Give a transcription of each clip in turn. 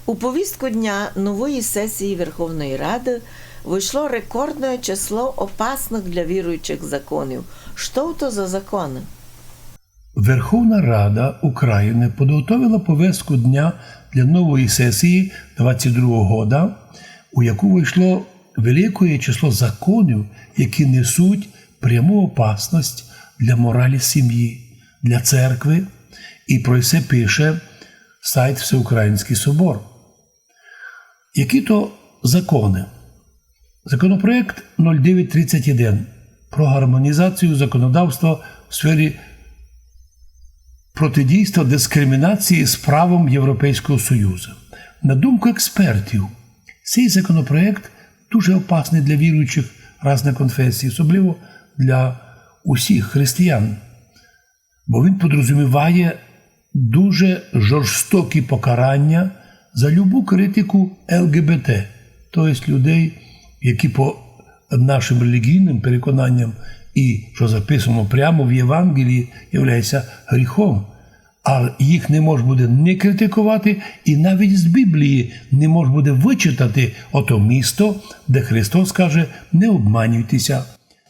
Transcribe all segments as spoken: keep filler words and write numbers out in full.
У повістку дня нової сесії Верховної Ради вийшло рекордне число опасних для віруючих законів. Што то за законы? Верховна Рада України підготовила повестку дня для нової сесії двадцять другого года, у яку вийшло велике число законів, які несуть пряму опасность для моралі сім'ї, для церкви, і про це пише сайт Всеукраїнський собор. Які то законы? Законопроект нуль девять тридцять один про гармонізацію законодавства в сфері протидійства дискримінації з правом Європейського Союзу. На думку експертів, цей законопроект дуже опасный для віруючих різних конфесій, особливо для усіх християн, бо він підрозуміває дуже жорстокі покарання за любу критику Л Г Б Т, то єсть людей, які по нашим релігійним переконанням і, що записано прямо в Євангелії, являється гріхом. А їх не мож буде не критиковати, і навіть з Біблії не мож буде вычитати ото місто, де Христос каже: «Не обманюйтеся,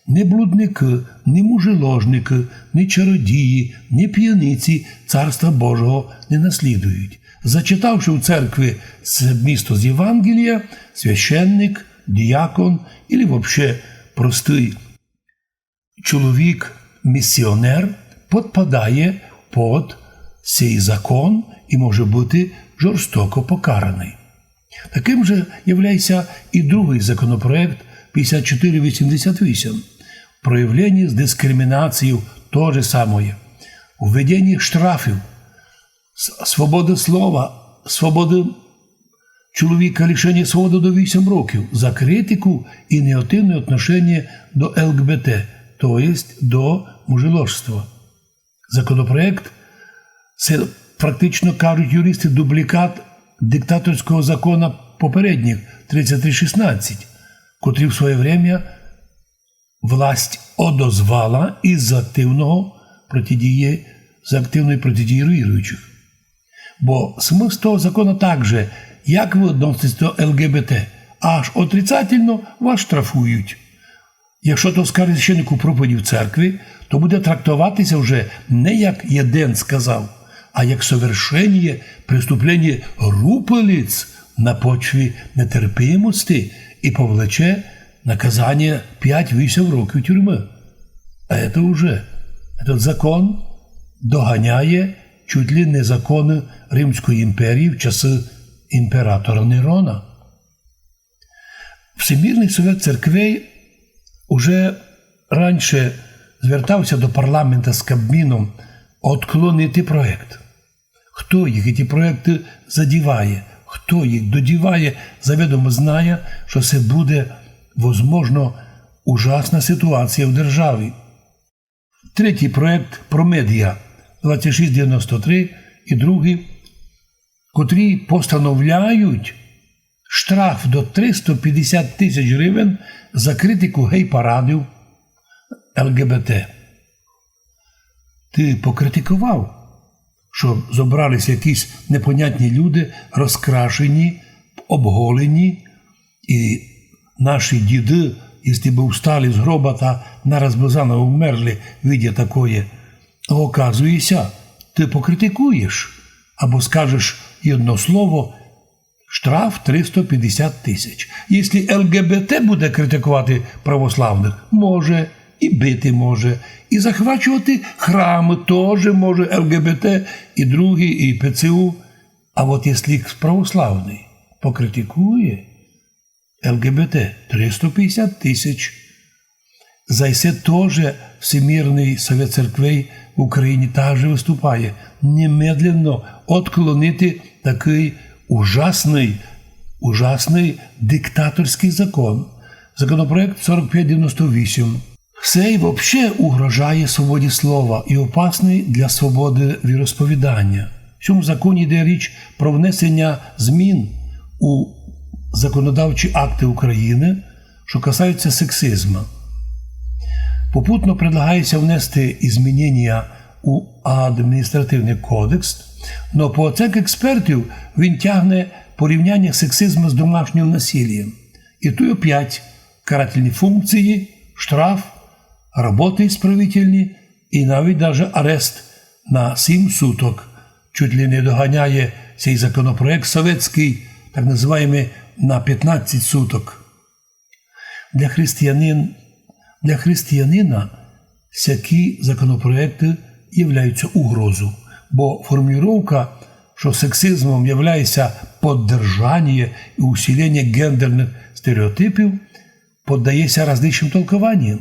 ні блудникы, ні мужеложникы, ні чародії, ні пияниці Царства Божого не наслідують». Зачитавши у церкви це місто з Євангелія, священник, діякон или вообще простый чоловік, місіонер, підпадає під сей закон і може бути жорстоко покараный. Такым же являється і другый законопроект пятдесят чотири вісімдесят вісім. Проявлення з дискримінацією то же самоє. Введення штрафів, с- свобода слова, свобода чоловіка, лишення свободи до вісім років за критику і негативне отношення до Л Г Б Т, то єсть до мужеложства. Законопроект, це, практично кажуть юристи, дублікат диктаторського закона попередніх тридцять три шістнадцять, котрий в своє время власть одозвала із активного протидії, з активної протидії віруючих. Бо смысл того закона также, як вы відноситесь до Л Г Б Т, аж отрицательно, вас штрафують. Якщо то скаже священнику проповіді в церкві, то буде трактуватися вже не як єден сказав, а як совершення преступлення рупелиць на почві нетерпимості і повлече наказання пять-вісім років тюрми. А це вже, этот закон доганяє чуть ли не законы Римської імперії в часы імператора Нерона. Всемірный совет церквей уже раніше звертався до парламента з Кабміном отклонити проект. Хто їх, ці проекты, задіває, хто їх додіває, завідомо знає, що це буде, возможно, ужасна ситуація в державі. Третій проект про медіа двадцять шість девяносто три і другі, котрі постановляють штраф до триста пятдесят тисяч гривень за критику гей-парадів, Л Г Б Т. Ти покритикував, що зобрались якісь непонятні люди, розкрашені, обголені, і наші діды, якщо бы встали з гроба, та нараз бы заново вмерли, видя такоє. А оказується, ти покритикуєш або скажеш єдно слово, штраф триста пятдесят тисяч. Якщо Л Г Б Т буде критикувати православных, може, і бити може, і захвачувати храмы тоже може Л Г Б Т, і другі, і П Ц У. А от якщо православный покритикує Л Г Б Т, триста пятдесят тисяч. За се тоже Всемірный совет церквей в Україні также выступає. Немедленно отклонити такый ужасный, ужасный диктаторськый закон. Законопроект сорок пять девяносто вісім. Сей вообще угрожає свободі слова і опасный для свободи віросповідання. В цьому законі йде річ про внесення змін у законодавчі акты України, що касаються сексизму. Попутно предлагається внести змінення у адміністративный кодекс, но по оценках експертів він тягне порівняння сексизму з домашнім насилієм. І туй опять карательні функції, штраф, роботы исправительні і навіть даже арест на сім суток. Чуть ли не доганяє сей законопроект совєтськый, так называємый на пятнадцять суток. Для християнин, для християнина сякі законопроекты являються угрозу, бо формулировка, што сексизмом являється поддержание і усиление гендерных стереотипів, поддається различным толкованіям.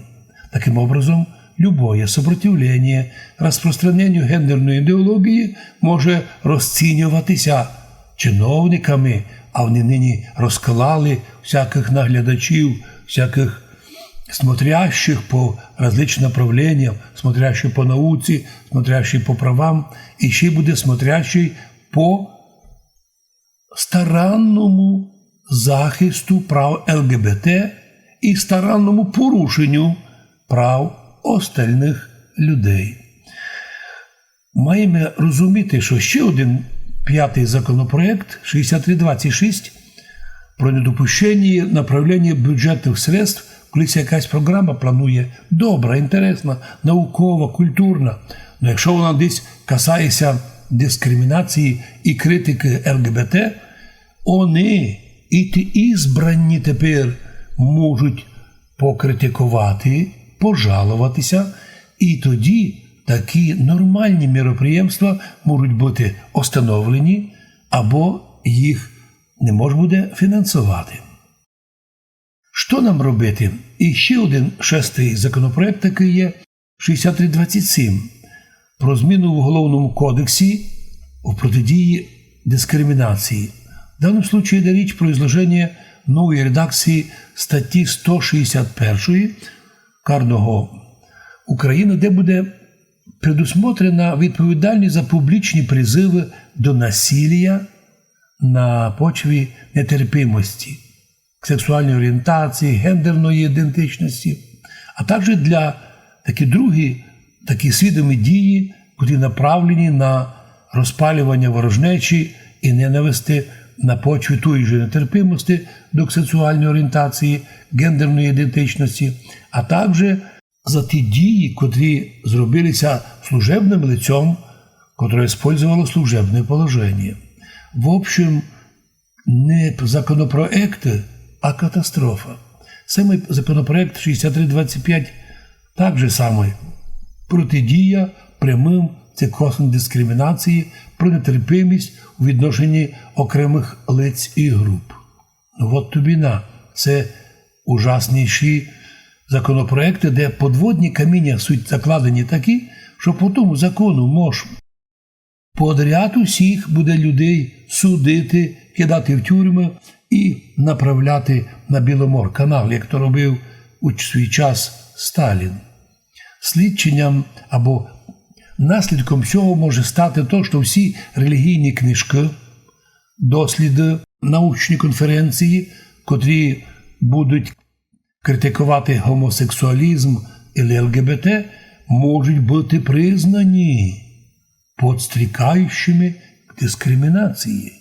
Такым образом, любоє сопротивление розпространенню гендерної ідеології може розцінюватися чиновниками, а вони нині розклали всякых наглядачів, всякых смотрящих по различным направленням, смотрящий по науці, смотрящий по правам, і ще буде смотрящий по старанному захисту прав Л Г Б Т і старанному порушенню прав остальных людей. Маєме розуміти, што ще один пятый законопроект, шістдесят три двадцять шість, про недопущення направлення бюджетных средств, коли ся якась програма планує, добра, інтересна, наукова, культурна. Но якщо вона десь касається дискримінації і критикы Л Г Б Т, они і ті ізбрані тепер можуть покритиковати, пожаловатися, і тоді такі нормальні міроприємства можуть бути остановлені або їх не мож буде фінансовати. Што нам робити? І ще один шестый законопроект такый є, шістдесят три двадцять сім, про зміну в Уголовному кодексі в протидії дискримінації. В даному случаї йде річ про изложення нової редакції статті сто шістдесят першої Карного Україны, де буде предусмотрена відповідальність за публічні призывы до насилія на почві нетерпимості, сексуальної орієнтації, гендерної ідентичності, а також для такі другі, такі свідомі дії, котрі направлені на розпалювання ворожнечі і ненависти на почві тої ж нетерпимості до сексуальної орієнтації, гендерної ідентичності, а також за ті дії, котрі зробилися служебным лицом, котре использовало служебне положення. В общем, не законопроект, а катастрофа. Самый законопроект шістдесят три двадцять пять також самый протидія прямым ци косвенным дискримінації, про нетерпимість у відношенні окремых лиць і груп. Ну, от тобі на, це ужасніші законопроекты, де подводні каміня суть закладені такі, што по тому закону мож подряд усіх буде людей судити, кидати в тюрмы і направляти на Біломор канал, як то робив у свій час Сталін. Слідченням або наслідком сього може стати то, што всі релігійні книжкы, досліды, научні конференції, котрі будуть критиковати гомосексуалізм і Л Г Б Т, можуть бути признані подстрікаючими к дискримінації.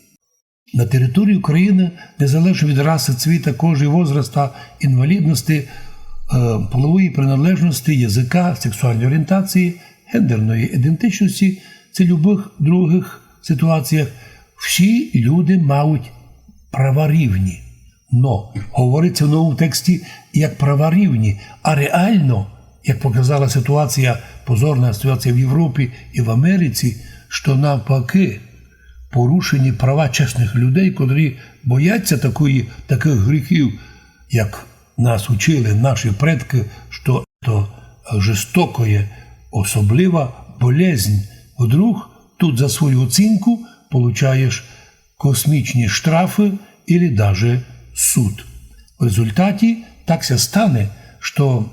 На території України, незалежно від расы, цвіта кожі, возраста, інвалідності, е, полової приналежності, языка, сексуальної орієнтації, гендерної ідентичності, ци любых другых ситуаціях, всі люди мають права рівні. Но говориться в новому тексті як права рівні, а реално, як показала ситуація, позорна ситуація в Європі і в Америці, што навпаки порушені права чесных людей, котрі бояться такої, такых гріхів, як нас учили наші предкы, што то жестокоє, особлива болезнь. Вдруг тут за свою оцінку получаєш космічні штрафы или даже суд. В результаті так ся стане, што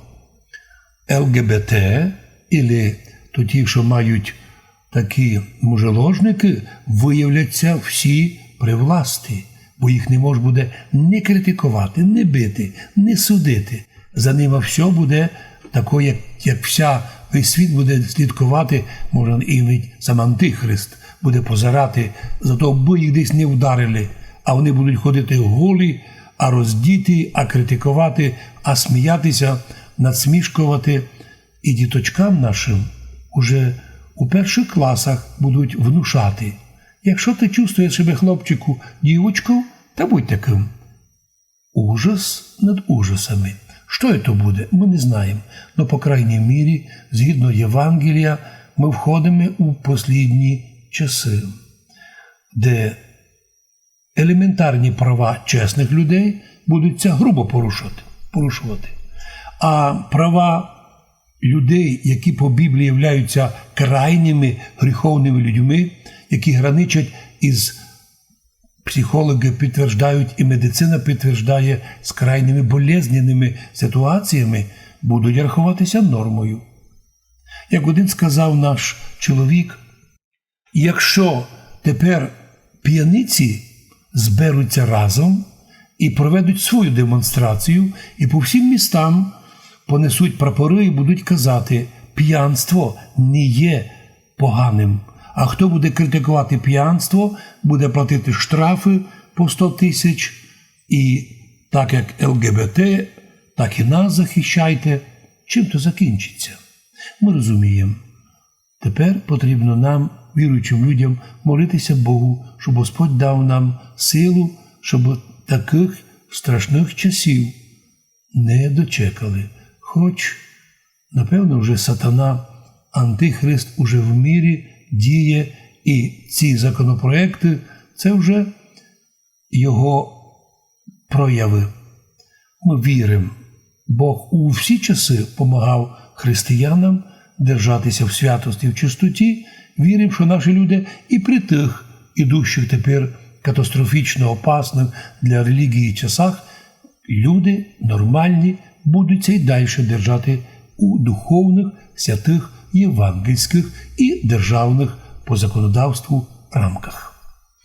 Л Г Б Т, или то ті, што мають такі мужеложникы, выявляться всі при власти, бо їх не мож буде ні критиковати, ні бити, ні судити. За нима всьо буде таке, як, як вся, весь світ буде слідковати, може, і навіть сам антихрист буде позирати за то, абы їх десь не вдарили, А вони будуть ходити голі, а роздіті, а критиковати, а сміятися, надсмішковати. І діточкам нашим уже у перших класах будуть внушати: якщо ти чувствуєш себе, хлопчику, дівочков, та будь таким. Ужас над ужасами. Што то буде, мы не знаєме. Но, по крайній мірі, згідно Євангелія, мы входиме у послідні часы, де елементарні права чесных людей будуть ся грубо порушувати, порушувати. А права людей, які по Біблії являються крайніми гріховными людьми, які граничать із, психологи підтверждають і медицина підтверждає, з крайніми болезненными ситуаціями, будуть рахуватися нормою. Як один сказав наш чоловік: якщо тепер пияниці зберуться разом і проведуть свою демонстрацію, і по всім містам понесуть прапоры і будуть казати: пиянство не є поганым. А хто буде критиковати пиянство, буде платити штрафы по сто тисяч. І так як Л Г Б Т, так і нас захищайте. Чим то закінчиться? Мы розумієме. Тепер потрібно нам, віруючим людям, молитися Богу, щоб Господь дав нам силу, щоб такых страшных часів не дочекали. Хоч, напевно, вже сатана, антихрист уже в мірі діє, і ці законопроекты — це вже його прояви. Мы вірим, Бог у всі часы помагав християнам держатися в святості, в чистоті. Вірим, що наші люди і при тых ідущих тепер катастрофічно опасных для релігії часах, люди нормальні будуть ся й дальше держати у духовных, святых, євангельськых і державных по законодавству рамках.